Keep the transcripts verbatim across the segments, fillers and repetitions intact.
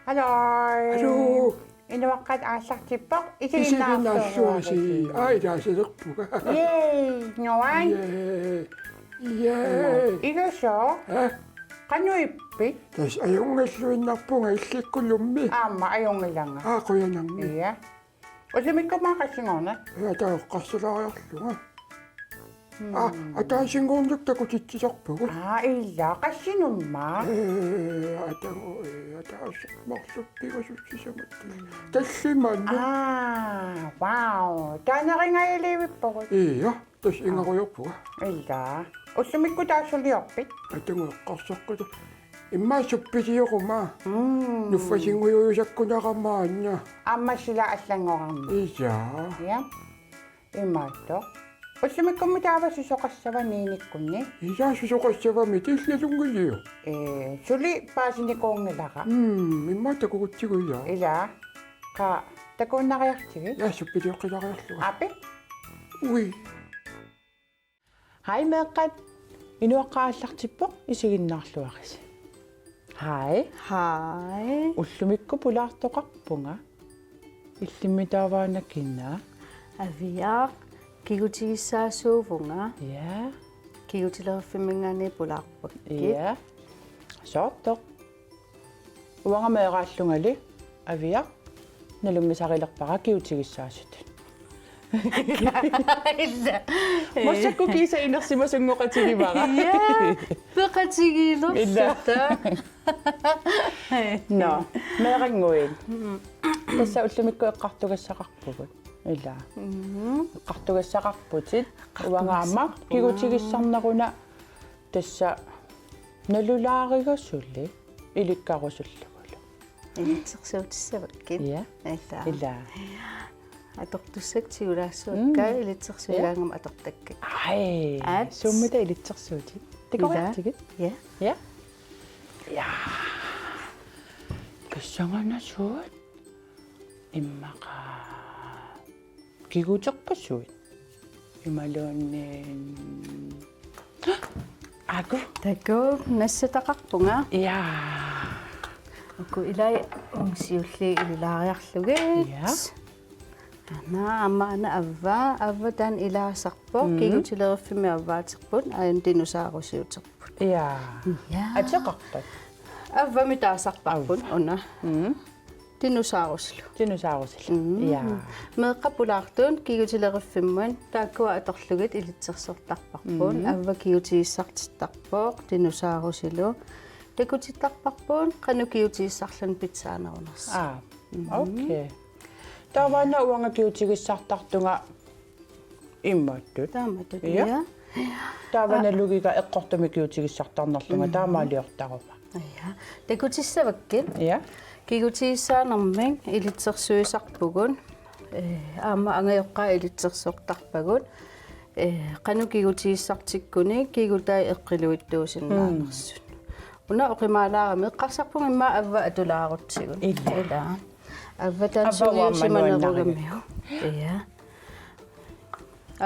Aluu. Aluu. Inuaqqat aallartippoq, isiginnaarluarisi. Isiginnaarluarisi. Ai, taasilerpuga. Yay, nuan. Yay. Yay. Ilusoo. Hä? Qanoq ippit? Tassa ajunngalluinnarpunga illikkulummi. Aamma ajunngilanga. Aa, qujanarmi. Ja. Ullumikkut qassinnguarnat? Ja, taava eqqarsallaariarlunga. Hmm. Aa, ataasinngornermik takutitsisarpagut. Aa, ila, qassinummi? Ee, atagu, ee, ataaseq marluk pingasussisamaat. Hmm. Tallimaannaq. Aa, wow. Taanna ringajalivippugut. Ja, tassa ingarujoorpunga. Ila. Ullumikkut taassuliorpit? Atagu eqqarsaqqita. Immaqa suppilioruma. Mm. Nuffasinngujuusakkunarama aamma. Aamma sila allanngorarmat. Ja. Ja. Imaattoq. Ullumikkummi taava susoqassava niinikkunni? Ja, susoqassavami, illit nalunngilatit? Ee, suli paasinikuunngilara. Mm, immaqa takugutsigu ja. Ila. Qaa, takuinnariartigit? Ja, suppilioqqilaariarlunga. Aap. Ui. Hej meeqqat. Inuaqqat aallartippoq, isiginnaarluarisi. Hej. Hej. Ullumikkut pulaartoqarpunga. Illimmi taava una kina? Aviaq, kigutigissaasuuvunga. Ja. Kigutileriffimminngaanniit pulaarpakkit. Ja. Soortoq. Uanga meeraallungali Aviaq nalunngisarilerpara kigutigissaasutut. Ila. Massakkut kiisa inersimasunngoqatigivara. Ja, peqatigiilerluta. Ila. Nå, meerannguit. Mm. Tassa ullumikkut eqqartugassaqarpugut. Ila. Mm. Eqqartugassaqarputit. Uanga aamma eqqartugassaqarpunga. Kigutigissarneruna tassa nalulaariga suli ilikkarusullugulu. Ilitsersuutissavakkit. Ja. Ila. Ila. Atortussakka tigulaassuakka. Mm. Ilitsersuigaangama atortakkakka. Aj. Aat. Suummita ilitsersuutit? Ila. Takoreertigit? Ja. Ja. Ja. Pissanganasuut. Immaqa kiguteqqasuit. Imaluunniit. Aaku. Takuuk, nassataqarpunga. Ja. Uku ilai ungsiulli ilulaariarlugit. Ja. Ana, aamma una Avva, Avva taanna ilaasarpoq, mm, kigutileriffimmi avvaaterput, aajuna dinosaurusiuterput. Ja. Ja. Ateqarpat? Avvamik taasarparput, Avva, una. Mm. Dinosaurusilu. Dinosaurusilu. Mm. Ja. Meeqqat pulaartuut kigutileriffimmuit taakkua atorlugit ilitsersortarparput. Mm. Avva kigutigissartittarpoq dinosaurusilu. Takutittarparput qanoq kigutigissarluni pitsaanerunersoq. Aa. Mm. Okay. Taava una uanga kigutigissartartunga Imaattut. Taamatut, ja, ja. Taava, aa, nalugiga eqqortumik kigutigissartarnerlunga, mhm, taamaaliortaruma. Ja. Takutissavakkit. Ja. Kigutigissaanermik ilitsersuisarpugut. Ee, aamma angajoqqaat ilitsersortarpagut. Ee, qanoq kigutigissartikkunik kigutai eqqiluitsuusinnaanersut. Mm. Una oqimaalaarami eqqarsarpunga immaqa Avva atulaarutsigu. Ila. Ila. Avva taanna, Avva uanga sungiusimanerugamiuk. Nuannaarigami. Ja.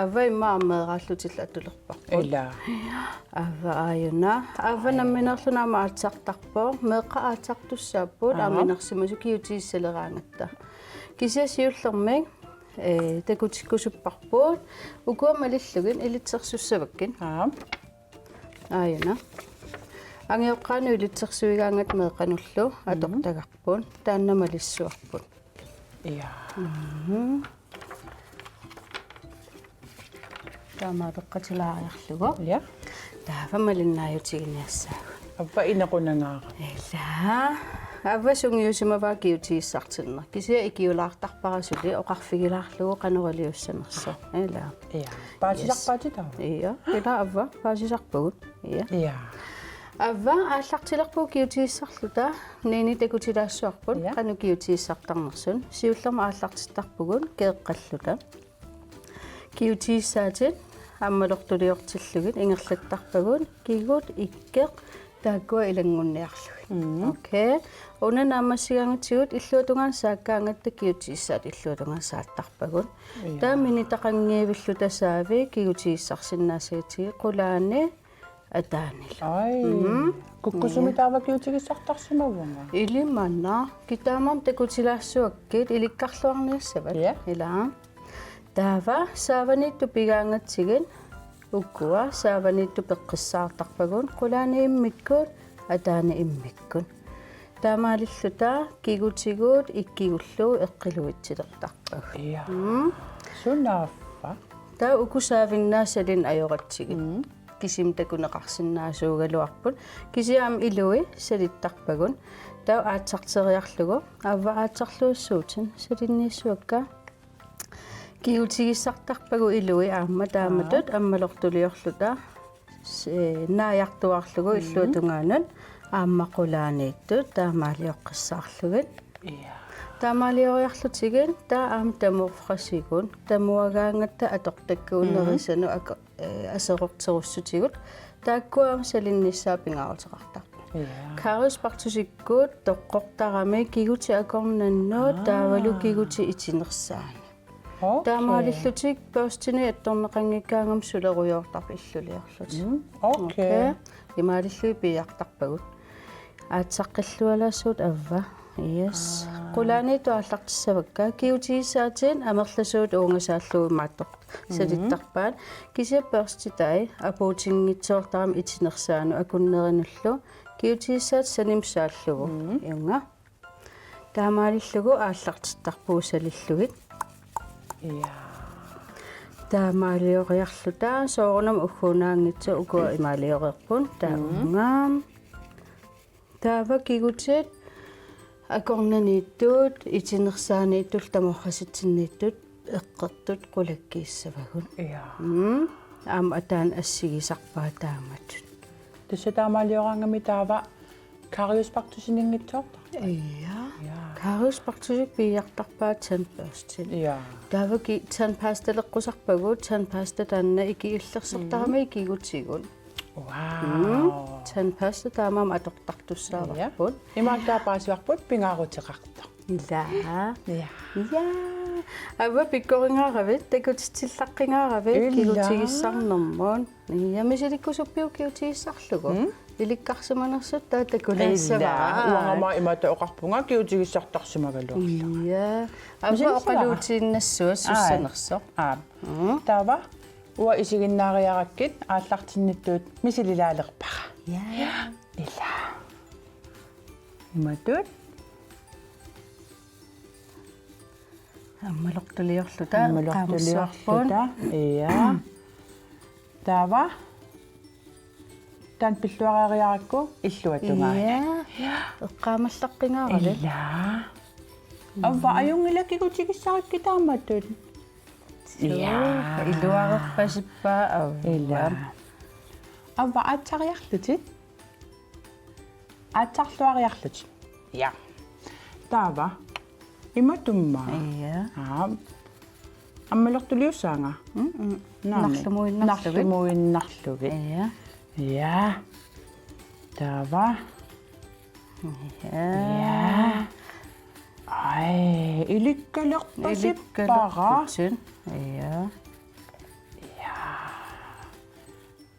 Avva immaqa meeraallutillu atulerparput. Ila. Avva aajuna. Avva nammineerluni aamma aatsartarpoq. Meeqqat aatsartussaapput, aha, aamma inersimasut kigutigissaaleraangatta. Kisianni siullermik, ee, takutikkusupparput. Ukua malillugit ilitsersussavakkit. Aa. Aajuna. Angajoqqaanut ilitsersuigaangatta meeqqanullu, mhm, atortagarput. Taanna malissuarput. Ja. Mhm. Taamaaleqqatilaariarlugu. Ja. Taava malinnaajutiginiassaagut. Avva inequnangaarami. Ila. Avva sungiusimavaa kigutigissartinneq. Kisianni ikiulaartarpara suli oqarfigilaarlugu qanoq iliussanersoq. Ila. Ja. Paasisarpaatit taava? Ja. Ila Avva paasisarpagut. Ja. Ja. Avva aallartilerpugut kigutigissarluta, Nini takutilaassuarput, ja, qanoq kigutigissartarnersut. Siullermik aallartittarpugut keeqqalluta. Kigutigissaatit aammalortuliortillugit ingerlattarpagut, kigut, ikkeq, taakkua ilanngunniarlugit. Mm. Okay. Una naammassigaangatsigu illuatungaanut saakkaangatta kigutigissaat illuatungaanut saattarpagut. Ja. Taava minitaqanngivilluta saavi kigutigissarsinnaassagatsigu qulaani ataanilu. Ai. Mhm. Kukkusumik taava kigutigissartarsimavunga? Ilimanna. Kitaamam takutilaassuakkit ilikkarluarniassavat. Ja. Ilaa. Taava saavaniittut pigaangatsigit ukua saavaniittut peqqissaartarpagut qulaani immikkut ataani immikkut. Taamaalilluta kigutigut ikkigullu eqqiluitsilertarpagut. Ja. Mm. Sunaaffa? Taava uku saavinnaat salinnit ajoratsigit. Mm. Kisimi takuneqarsinnaasuugaluarput. Kisianni aamma ilui salittarpagut. Taava aatsarteriarlugu. Avva aatsarluassuutit salinniassuakka. Kigutigissartarpagut ilui aamma taamatut. Aa. Ammalortuliorluta s-, ee, naajartuarlugu. Mhm. Illuatungaanut aamma qulaaniittut taamaalioqqissaarlugit. Ja. Taamaalioriarlutigit taava aamma tamoorfrasigut tamuagaangatta atortakkagut. Mhm. Nerisanut ako-, ee, aserorterussutigut. Taakkua aamma salinnissaat pingaaruteqartarput. Ja. Karius Baktusikkut toqqortarami kigutit akornannut. Aa. Taavalu kigutit itinersaannut. Okay. Taamaalillutik børstinik attorneqanngikkaangami sulerujoortarput illuliorlutik. Mm, okay. Okay. Imaalillugit piiartarpagut. Aatsaqqillualaassuit Avva. Yes. Aa. Qulaaniittut aallartissavakka. Kigutigissaatit amerlasuut uungasaallugu imaattoq. Mhm. Salittarpaat. Kisianni børstitai apuutinngitsoortarami itinersaanut akunnerinullu. Kigutigissaatit sanimut saallugu. Mhm. Iunga. Taamaalillugu aallartittarpugut salillugit. Ja. Taamaalioriarluta soorunami ugguunaanngitsoq ukua imaaliorerput. Mm. Taava. Taava kigutit akornanniittut, itinersaaniittut, tamoorfrasitsinniittut eqqertut qulakkiissavagut. Ja. Mm. Aamma ataani assigisarpaat taamatut. Tassa taamaalioraangami taava Karius Baktusininngitsoortarpat. Ja. Ja. Karius Baktusik piiartarpaat tandbørstit. Ja. Taava ki-, tandpastaleqqusarpagut, tandpasta taanna ikigillersortarami. Mm. Kigutigut. Wow. Mm. Tandpasta taamaammat atortartussaavarput. Ja. Imaattoq paasivarput pingaaruteqartoq. Ilaa. Ja. Ja. Avva pikkorigaaravit, takutitsilaaqqigaaravit. Ilaa. Kigutigissarnermut. Ja, misilikkusuppiuk kigutigissarlugu. Mm. Ilikkarsimanersut taava takulaassavara. Ilaa. Uangami imaattoq oqarpunga kigutigissartarsimagaluarlunga. Ja. Avva. Misilisivara? Oqaluutiinnassuat. Aap. Sussanersoq. Aap. Mm. Taava uanga isiginnaariarakkit aallartinnittut misililaalerpara. Ja. Ilaa. Imatut. Ammalortuliorluta. Ammalortuliorluta. Eqqaamassavarput. Ja. Taava. Taanna pilluariarakku illuatungaani. Ja. Ja. Eqqaamallaqqigaaravit. Ilaa. Avva, ajunngilaq kigutigissarakkit taamatut. Suu, ja. Iluarerpasippa, Avva. Ilaa. Avva, aatsariarlutit. Aatsarluariarlutit. Ja. Taava. Imatummaa. Ja. Aap. Ammalortuliussaanga? Mm-mm. Naamik. Narlumuinnarlugit. Narlumuinnarlugit. Ja. Ja. Taava. Ja. Ja. Ai, ilikkalerpasippara. Ilikkalerputit. Ja. Ja.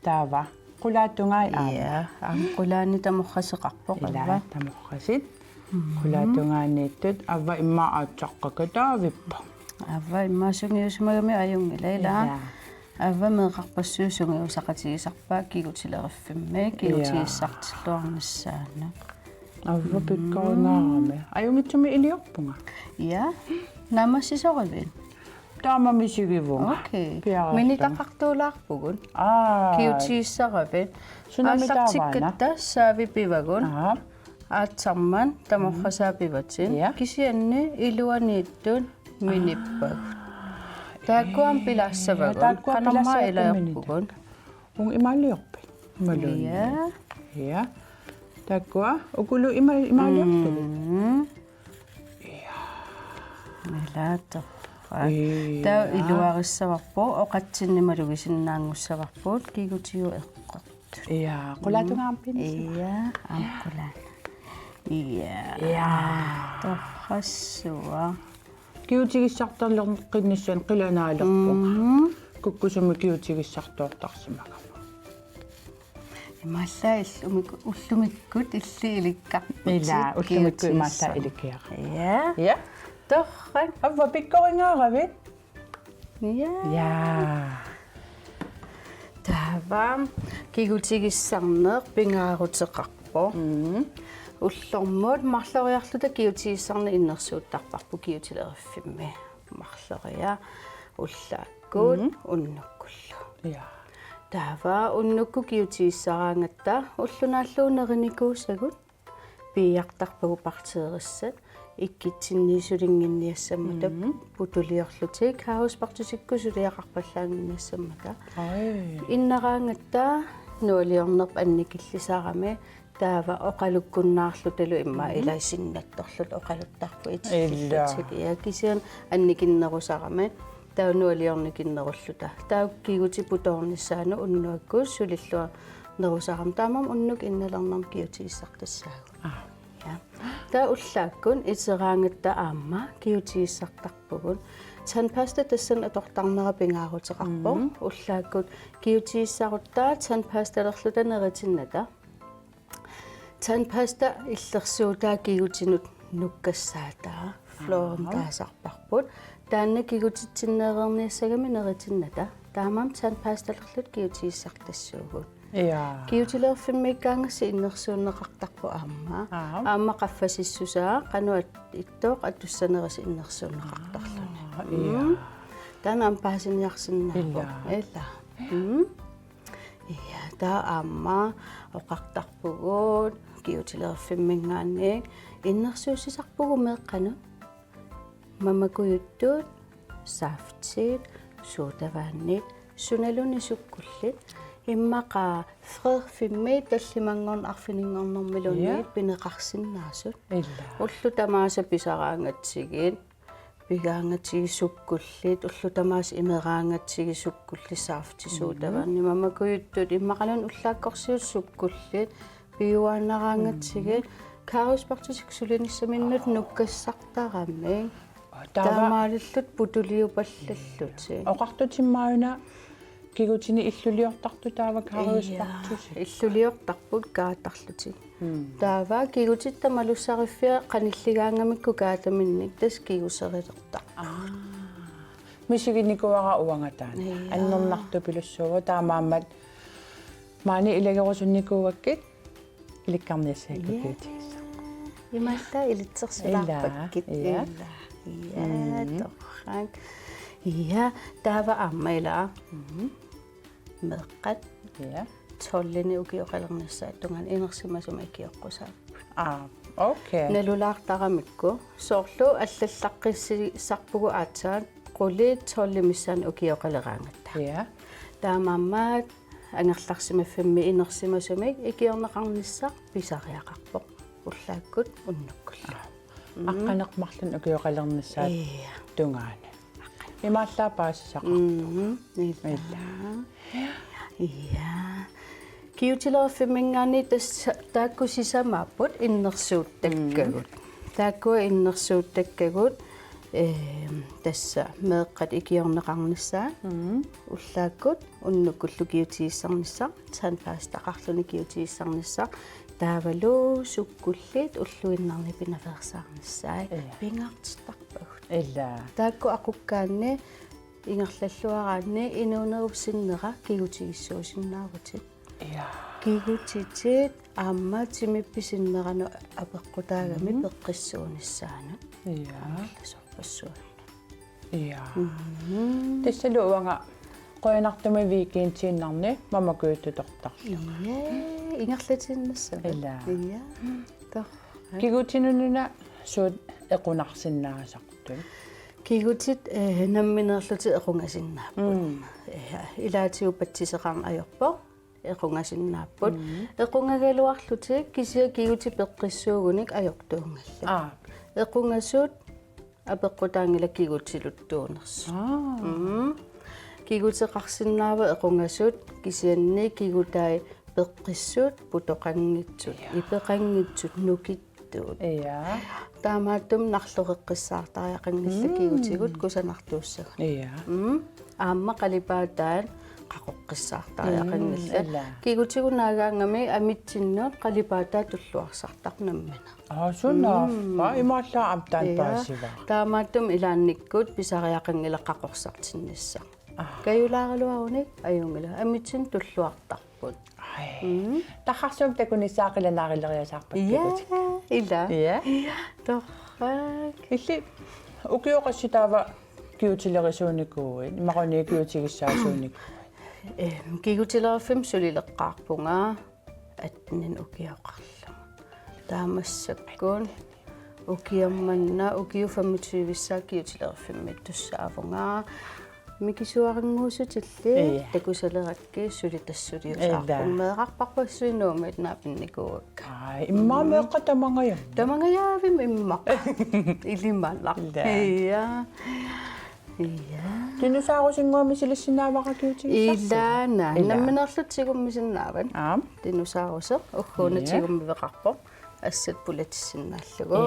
Taava. Qulaatungai aamma. Ja, aamma qulaani tamoorfraseqarpoq. Ilaa, Avva. Tamoorfrasit. Mhm. Qulaatungaaniittut Avva immaqa aatsaqqakataavippoq. Avva immaqa sungiusimagami ajunngilaq, ilaa. Ilaa. Avva meeqqarpassuit sungiusaqatigisarpaat kigutileriffimmi. Ja. Kigutigissartilluarnissaanut. Avva. Mhm. Pikkoringaarami. Ajunngitsumik iliorpunga. Ja. Naammassisoravit? Taama misigivunga. Okay. Piareerlunga. Minitaqartuulaarpugut. Aa. Kigutigissaravit. Sunami taavaana? Aallartikkatta saavi pivagut. Aap. Aatsarmat tamoorfasaa pivatit. Ja. Kisianni iluaniittut minippagut. Aa. Taakku aamma pilaassavagut. Taakku aamma qanormaa pilaassavagut, ilaajupput. Minit. Uunga imaaliorpit? Imaluunniit. Ja. Ja. Taakkua ukulu ima-, imaaliortut. Mm. Ja. Ilaa, torrak. Ja. Taava iluarissavarput, oqatsinni malugisinnaanngussavarput, kigutigut eqqortut. Ja, qulaatungaani pinissavara. Ja, aamma qulaani. Ja. Ja. Torrassuaq. Kigutigissartalerneqqinnissannut qilanaalerpunga. Mhm. Kukkusumik kigutigissartoortarsimagama. Imaallaat ullumik-, ullumikkut illit ilikkarputit. Ilaa, ullumikkut imaallaat kiutsiissaq. Ilikkiaq. Ja. Ja. Torrak. Avva, pikkorigaaravit? Ja. Ja. Taava kigutigissarneq pingaaruteqarpoq. Mm. Ullormut marloriarluta kigutigissarneq innersuuttarparput kigutileriffimmi. Marloria ullaakkut, mm, unnukkullu. Ja. Taava unnukkut kigutigissaraangatta ulloq naallugu nerinikuusagut piiartarpagut bakteerissat ikkitsinniisulinnginniassammata, mhm, putuliorlutik, kauspartusikkut suliaqarpallaannginniassammata. Ai. Innaraangatta nualiornerput annikillisarami taava oqalukkunnaarlutalu immaqa, mhm, ilaa sinnattorluta oqaluttarput itillillutik. Ilaa. Ja, kisianni annikinnerusarami taava nualiornikinnerulluta. Taava kigutit putoornissaannut unnuakkut sulilluarnerusarami. Taamaammat unnukkut innalernermut kigutigissartassaagut. Aa. Ja. Taava ullaakkut iteraangatta aamma kigutigissartarpugut. Tandpasta tassani atortarnera pingaaruteqarpoq. Mhm. Ullaakkut kigutigissarutta tandpastalerluta neritinnata. Tandpasta illersuutaa kigutinut nukkassaataa. Fluorimik, aap, taasarparput. Taanna kigutitsinneereerniassagami neritinnata. Taamaammat tandpastalerluta kigutigissartassuugut. Ja. Kigutileriffimmiikkaangassi innersuunneqartarpoq aamma. Aap. Aamma qaffasissusaa qanoq ittooq atussanerisa innersuunneqartarluni. Aa, ja. Mm. Taanna aamma paasiniarsinnaavoq. Ilaa. Ilaa. Mm. Ja, taava aamma oqartarpugut kigutileriffimminngaanniit innersuussisarpugut meeqqanut mamakujuttut, saftit, sodavandit, sunaluunniit sukkullit, immaqa freerfimmi tallimanngorneq arfininngornermiluunniit, ja, pineqarsinnaasut. Ilaa. Ullut tamaasa pisaraangatsigit, pigaangatsigit sukkullit, ullut tamaasa imeraangatsigit sukkullit, saftit, mm, sodavandit, mamakujuttut, immaqaluunniit ullaakkorsiutit sukkullit, piuaannaraangatsigit, mm, kauspartusikkut sulinissaminnut, aa, nukkassartaramik. Taava taamaalillutik putuliupallallutik. Oqartutit maanna kigutinik illuliortartut taava, ja, kauspartusikkut. Illuliortarput kaatarlutik. Mm. Taava kigutit tamalussariffia qanilligaangamikku kaataminnik tassa kiguserilertarput. Aa. Misiginikuuara uanga taanna. Ja. Annernartupilussuuvoq, taamaammat maani ilagerusunnikuugakkit ilikkarniassagakkit, ja, kigutigissaq. Imaallaat ilitsersuulaarpakkit. Ilaa, ja. Ilaa. Ja, mm, torrak. Ja, taava aamma ilaa. Mm. Meeqqat. Ja. Tolvinik ukioqalernissaata tungaanut inersimasumik ikioqqusaapput. Aa, okay. Nalulaartaramikku. Soorlu allallaqqissisarpugut aatsaat qulit tolvit missaanni ukioqaleraangatta. Ja. Taamaammat angerlarsimaffimmi inersimasumik ikiorneqarnissaq pisariaqarpoq. Ullaakkut unnukkullu. Aa. Mm. Aqqaneq-marlunnik ukioqalernissaata, ja, tungaanut. Imaallaat paasisaqarpoq. Mm, ilaa. Ilaa. Ja. Kigutileriffimminngaanniit tassa taakku sisamaapput innersuuttakkagut. Mm. Taakkua innersuuttakkagut, ehm, tassa meeqqat ikiorneqarnissaat. Mm. Ullaakkut unnukkullu kigutigissarnissaq, tandpastaqarluni kigutigissarnissaq, taavalu sukkullit ulluinnarni pinaveersaarnissaat. Ja. Pingaartittarpagut. Ilaa. Taakku aqukkaanni ingerlalluaraanni inuunerup sinnera kigutigissuusinnaavutit. Ja. Kigutitit aamma timippit sinneranut apeqqutaagami, mhm, peqqissuunissaanut. Ja. Amerlasoorpassuarnut. Ja. Mhm. Tassalu uanga qujanartumik weekendiinnarni mamakujuttut tortarlunga. Ja, ingerlatiinnassammat. Ilaa. Ja. Torrak. Kigutinut una suut equnarsinnaasartut? Kigutit, eh, nammineerlutik equngasinnaapput. Mm. Eh, ilaatigut patsiseqarneq ajorpoq, equngasinnaapput. Mm. Equngagaluarlutik kisianni kigutit peqqissuugunik ajortuunngillat. Aa. Equngasut apeqqutaanngilaq kigutiluttuunersut. Aa. Mm. Kiguteqarsinnaavoq equngasut, kisianni kigutai peqqissut, putoqanngitsut, ja, ipeqanngitsut, nukittut. Ja. Taamaattumik narloreqqissaartariaqanngillat, mm, kigutigut kusanartuussagut. Ja. Mm. Aamma qalipaataat qaqoqqissaartariaqanngillat. Mm, ila. Kigutigut naagaangami amitsinnut qalipaataa tulluarsartarpoq nammineq. Aa, sunaaffa. Mm. Imaallaat aamma taanna. Ja. Paasivara. Taamaattumik ilaannikkut pisariaqanngilaq qaqorsartinnissaq. Aa. Kajulaaraluarunik ajunngilaq. Amitsinnut tulluartarput. Ai. Mm. Tarrarsuummik takunissaa qilanaaruleriasaarpakka. Ja, kigutit. Ila. Ja. Ja, torrak. Illit ukioqassi taava kigutilerisuunikuuit, imaluunniit kigutigissaasuunikuuit? Em, kigutilerfimmik sulileqqaarpunga attenik ukioqarlunga. Taava massakkut ukioq manna, ukiut femogtyve-ssaat kigutilerfimmiittussaavunga. Mikisuarannguusutillit. Ja. Takusalerakkit suli tassuliusaarpunga. Ja. Meerarpassuit Nuummiit naapinnikuuakka. Ai, immaqa. Mm. Meeqqat tamangajammik. Tamangajammik immaqa. Ilimanaq. Ja. Ja. Ja. Dinosaurusinnguamik misilissinnaavara kigutigissarput. Ilaana. Ila. Nammineerlutit tigummisinnaavat. Aap. Dinosauruseq ugguuna. Ja. Tigummiveqarpoq. Assat pulatissinnaallugu. Ja.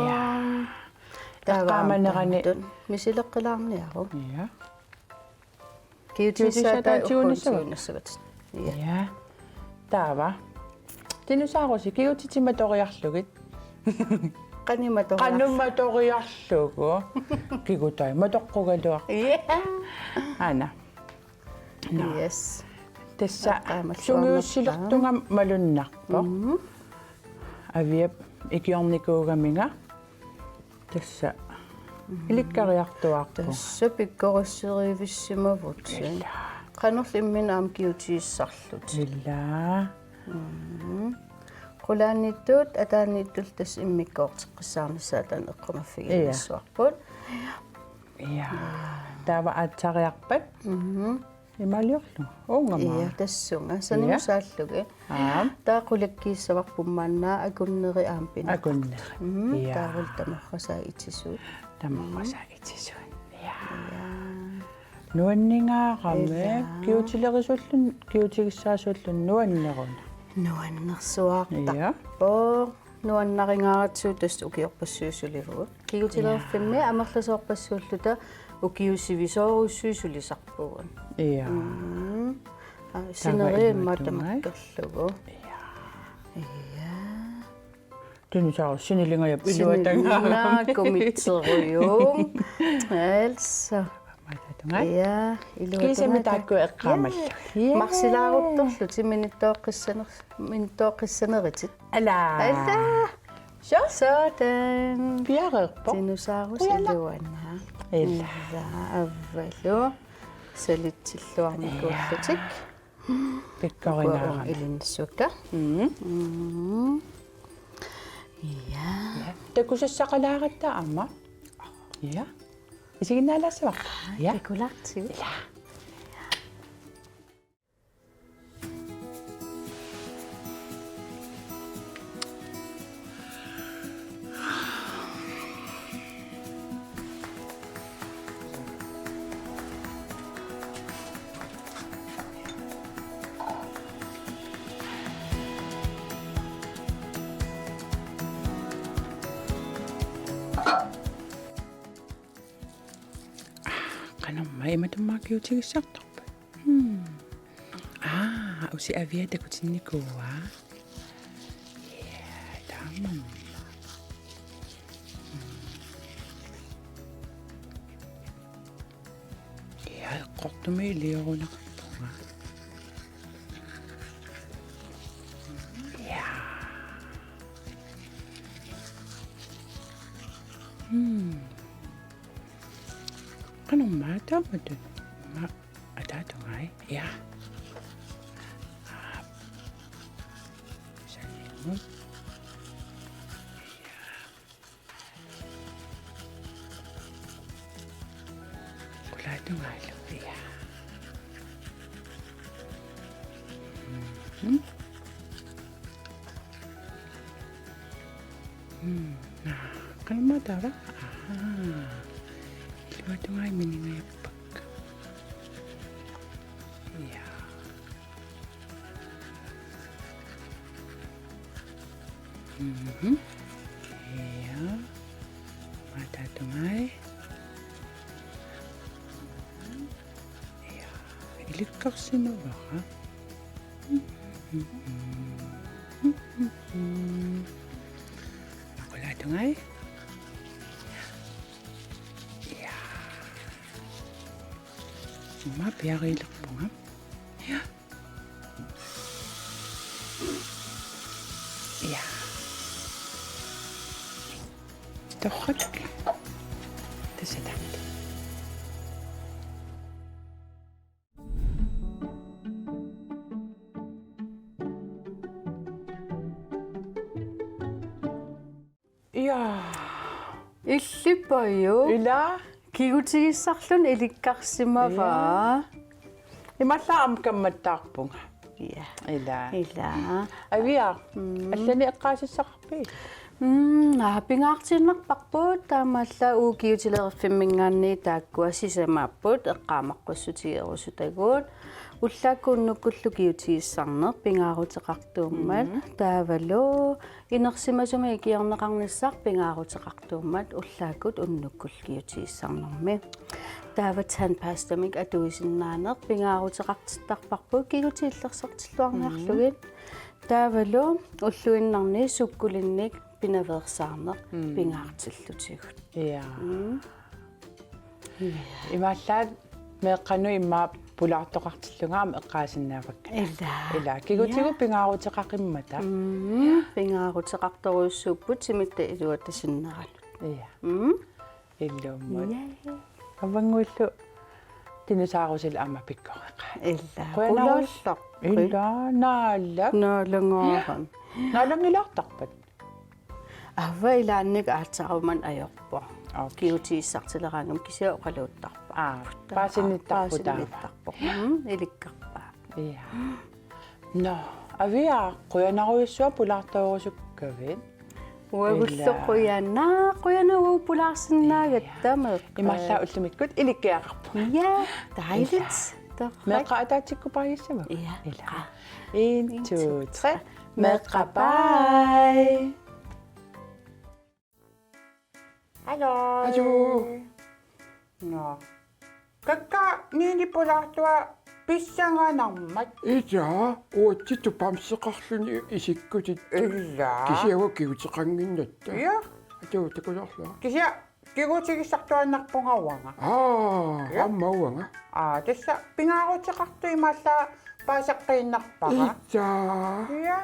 Taava eqqaamanerani taamatut misileqqilaarniaruk. Ja. Kigutissaataat tigunissavat. Kigutissaataat tigunissavat. Ja. Ja. Taava. Dinosaurusi, kigutitit matoriarlugit. Qanoq matoriar-, qanoq matoriarlugu. Kigutai matoqqugaluaq. Ja. Aana. Nå. Yes. Tassa. Eqqaamalluarnerpaaq. Sungiussilertunga malunnarpoq. Mhm. Aviap ikiornikuugaminga. Tassa. Mhm. Ilikkariartuaarpunga. Tassa pikkorisserivissimavut. Ila. Qanorlu imminut aamma kigutigissarlutit. Ila. Mhm. Qulaaniittut, ataaniittut tassa immikkoorteqqissaarnissaat taanna eqqumaffigiinnassavarput. Ja. Ja. Taava aatsariarpat? Mhm. Imaaliorlugu. Uunga aamma. Ja, tassunga. Saniusaallugit. Ja. Aap. Taava qulakkiissavarput maanna akunneri aamma pinaqartut. Akunneri. Mhm. Ja. Taavalu tamarrasaat itisuut. Tamarrasaat itisuut. Ja. Ja. Nuanningaarami. Ja. Kigutilerisulluunniit, kigutigissaasuulluunniit nuanneruna. Nuannersuaartarpoq. Ja. Nuannarigaaratsigu tassa ukiorpassuit sulivugut. Kigutilerfimmi, ja, amerlasoorpassuulluta ukiut sivisoorujussuit sulisarpugut. Ja. Mm. Aa, taava sineriammat iluatungai tamakkerlugu. Ja. Ja. Dinosaurus sinilingajap iluatungaa. Sinilingajap kumitserujuu. Altså. Maataatungai. Ja, iluatungaa. Kiisami taakku eqqaamallugit. Ja. Ja. Marsilaaruttorlutit minuttooqqissaner-, minuttooqqissaneritit. Ala. Ala. Så? Sådan. Piareerpoq. Dinosaurus. Qujanaq. Iluanaa. Ila. Ila, avvalu. Salitsilluarnikuullutik. Ja. Pikkorinaarami. Uku ilinnissakka. Mm. Mm. Ja. Ja. Takusassaqalaaratta aamma. Ja. Isiginnaalaassavara. Aa, ja. Takulaartigu. Ja. Qanormaa imatummaa kigutigissartarpa? Hmm. Aa, usi Avia takutinnikuuaa. Ja, taamaammat. Hmm. Ja, eqqortumik iliorunarpunga. Ja. Hmm. Qanormaa taamatut? Aamma ataatungai. Ja. Aap. Sanimmut. Ja. Qulaatungaalu. Ja. Mhm. Hmm, naa, qanormaa taava? Ahaa. Iluatungai miningajappakka. Ja. Mhm. Ja. Maataatungai. Ja. Ilik- ilikkarsimavara. Maqulaatungai. Ja. Aamma piariilerpunga. Ja. Ja. Torrak. Tassa taanna. Ja. Illippaju. Ila. Kigutigissarluni ilikkarsimavaa. Ja. Imaallaat aamma kammattaarpunga. Ja. Ila. Ila. Aviaq. Mm. Allanik eqqaasissaqarpit? Mm, aa, pingaartiinnarparput taamaallaat ukiutileerfimminngaanniit taakkua sisamaapput eqqaamaqqussutigierusutagut. Ullaakkut unnukkullu kigutigissarneq pingaaruteqartuummat. Mm. Taavalu inersimasumik ikiorneqarnissaq pingaaruteqartuummat ullaakkut unnukkullu kigutigissarnermi. Taava tandpastamik atuisinnaaneq pingaaruteqartittarparput kigutit illersortilluarniarlugit. Mm. Taavalu ulluinnarni sukkulinnik pinaveersaarneq. Mm. Pingaartillutigu. Ja. Mm. Imaallaat meeqqanut immaqa pulaartoqartillunga aamma eqqaasinnaavakka. Ila. Ila. Kigutigut. Ja. Pingaaruteqaqimmata. Mm, pingaaruteqartorujussuupput timitta iluata sinneranut. Ja. Mm. Illummut. Ja. Avannguillu dinosaurusillu aamma pikkoreqaat. Ila. Qujanarujussuaq. Qulaallarput. Ila, naallak. Naalangaaram. Naalangilaartarpat? Avva ilaannik aatsaaruman ajorpoq. Okay. Kigutigissartileraangama kisianni oqaluuttarpaa. Aa, paasinittarput taava. Paasinittarput. Mm, ilikkarpaa. Ja. Nå, Aviaq, qujanarujussuaq pulaartorusukkavit. Uagullu. Ila. Qujanaq, qujanaq uagut pulaarsinnaagatta. Ja. Meeqqat. Imaallaat ullumikkut ilikkiararpunga. Ja, dejligt. Ila. Torrak. Meeqqat ataatsikkut paajissavagut. Ja. Ila. En, to, tre. Meeqqat, baj. Hallo. Hallo. Nå. Kakkaak Nini pulaartua pissanganarmat? Ila, uatsinnut bamseqarluni isikkutit. Ila. Kisianni uagut kiguteqannginnatta. Ja. Atuu, takusaarlunga. Kisianni kigutigissartuaannarpunga uanga. Aa, ja. Aamma uanga. Aa, tassa pingaaruteqartoq imaallaat paasaqqiinnarpara. Ila. Ja.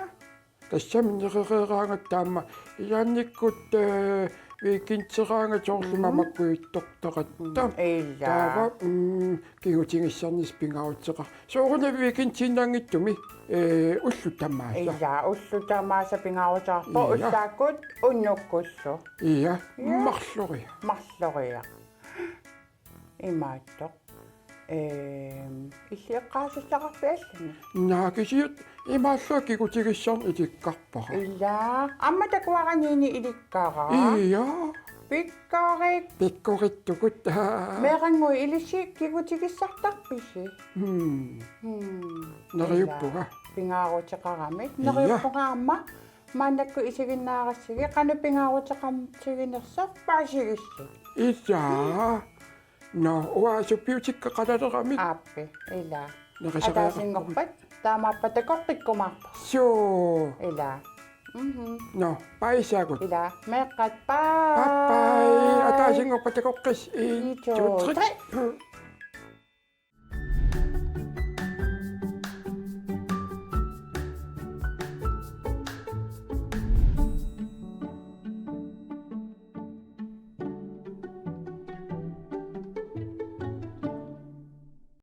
Tassami nerereeraangatta aamma ilaannikkut, eh, weekenderaangat soorlu. Mm. Mamakkuittortaratta. Ila. Taava, mm, kigutigissarnissaq pingaaruteqar-. Soorunami weekendiinnaanngitsumi, eh, ullut tamaasa. Ila, ullut tamaasa pingaaruteqarpoq. Ila. Ullaakkut unnukkullu. Ja. Ja. Marloriaq. Marloriaq. Imaattoq. Ehm, illit eqqaasissaqarpit allanik? Naa, kisianni imaallaat kigutigissarneq ilikkarpara. Ila, aamma takuara Nini ilikkara. Ja. Pikkorik. Pikkorittugut. Meerannguit, ilissi kigutigissartarpisi? Hmm. Hmm. Neriuppunga. Ila. Pingaaruteqaramik. Ja. Neriuppunga aamma. Maannakkut isiginnaarassigit, qanoq pingaaruteqartiginersoq paasigissi. Ila. Nå, uanga suppiutikka qalaleramik. Aappi, ila. Nerisariaqarpugut. Ataasinngorpat taamaappat takoqqikkumaarparsi. Suu. Ila. Mhm. Nå, bajissaagut. Ila, meeqqat, baj. Baj, baj. Ataasinngorpat takoqqissi. En, to, tre.